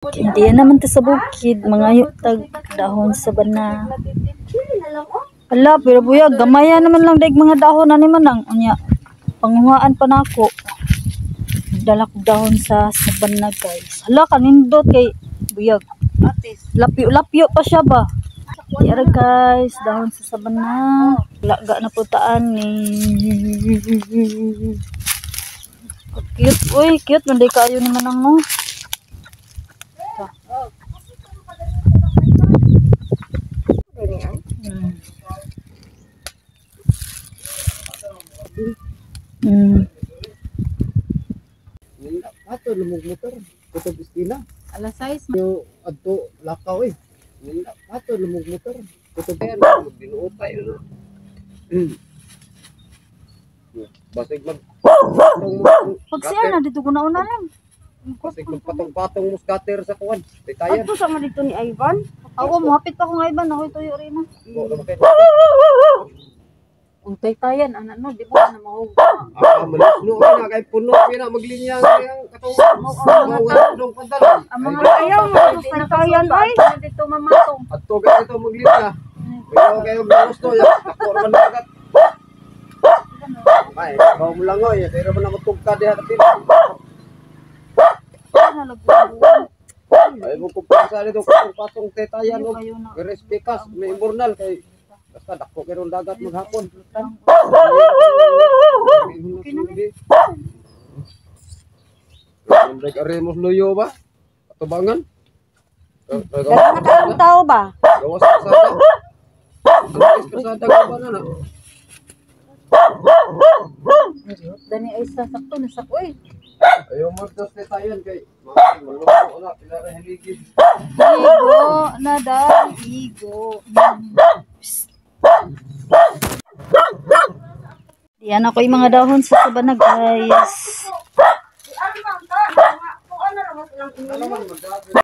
Hindi naman to sa bukid, mga tag dahon sa bana. Ala, pero buyag, gamaya naman lang daig mga dahon ani man lang. Unya, panguhaan pa nako. Nagdala kog dahon sa sabana, guys. Hala, kanindot kay buyag. Lapyo-lapyo pa siya ba? Yara guys, dahon sa sabana. Laga na po taan ni. Cute, uy, cute man day kaayo naman ang no. Ato lumog motor, kutob istina. Alas 6. Yo adto lakaw eh. Ato lumog motor, kutob yan, binuotay no. Basig mag Pag siya na dito ko nauna lang. Basig magpatong-patong mo scatter sa kuan. Titayan. Adto sa man dito ni Ivan. Ako, muhapit pa ko nga iban, ako'y tuyo rin na. Untay tayan anak no, di ba na mahug. Ah, malusno na kay puno na maglinya ang katong mga pantalon. Ang mga ayaw mo tayan ay dito mamatong. Adto ka dito maglinya. Ikaw kayo gusto ya, ako man dagat. Ay, ikaw mo lang oy, pero man matugka diha kapil. Ay mo kumpansa dito patong tetayan og respikas may imbornal kay basta dako kay ron dagat maghapon. Break aremos luyo ba? Atubangan? Dala na tao ba? Gawas sa kasada. Gawas sa kasada ka ba na na? Dani ay sasakto na sak oy. Ayaw mo dos tetayan kay maluto na pila ra haligid. Igo na dahil igo. Yan ako yung mga dahon sa sabana, guys. Ano man magdagan.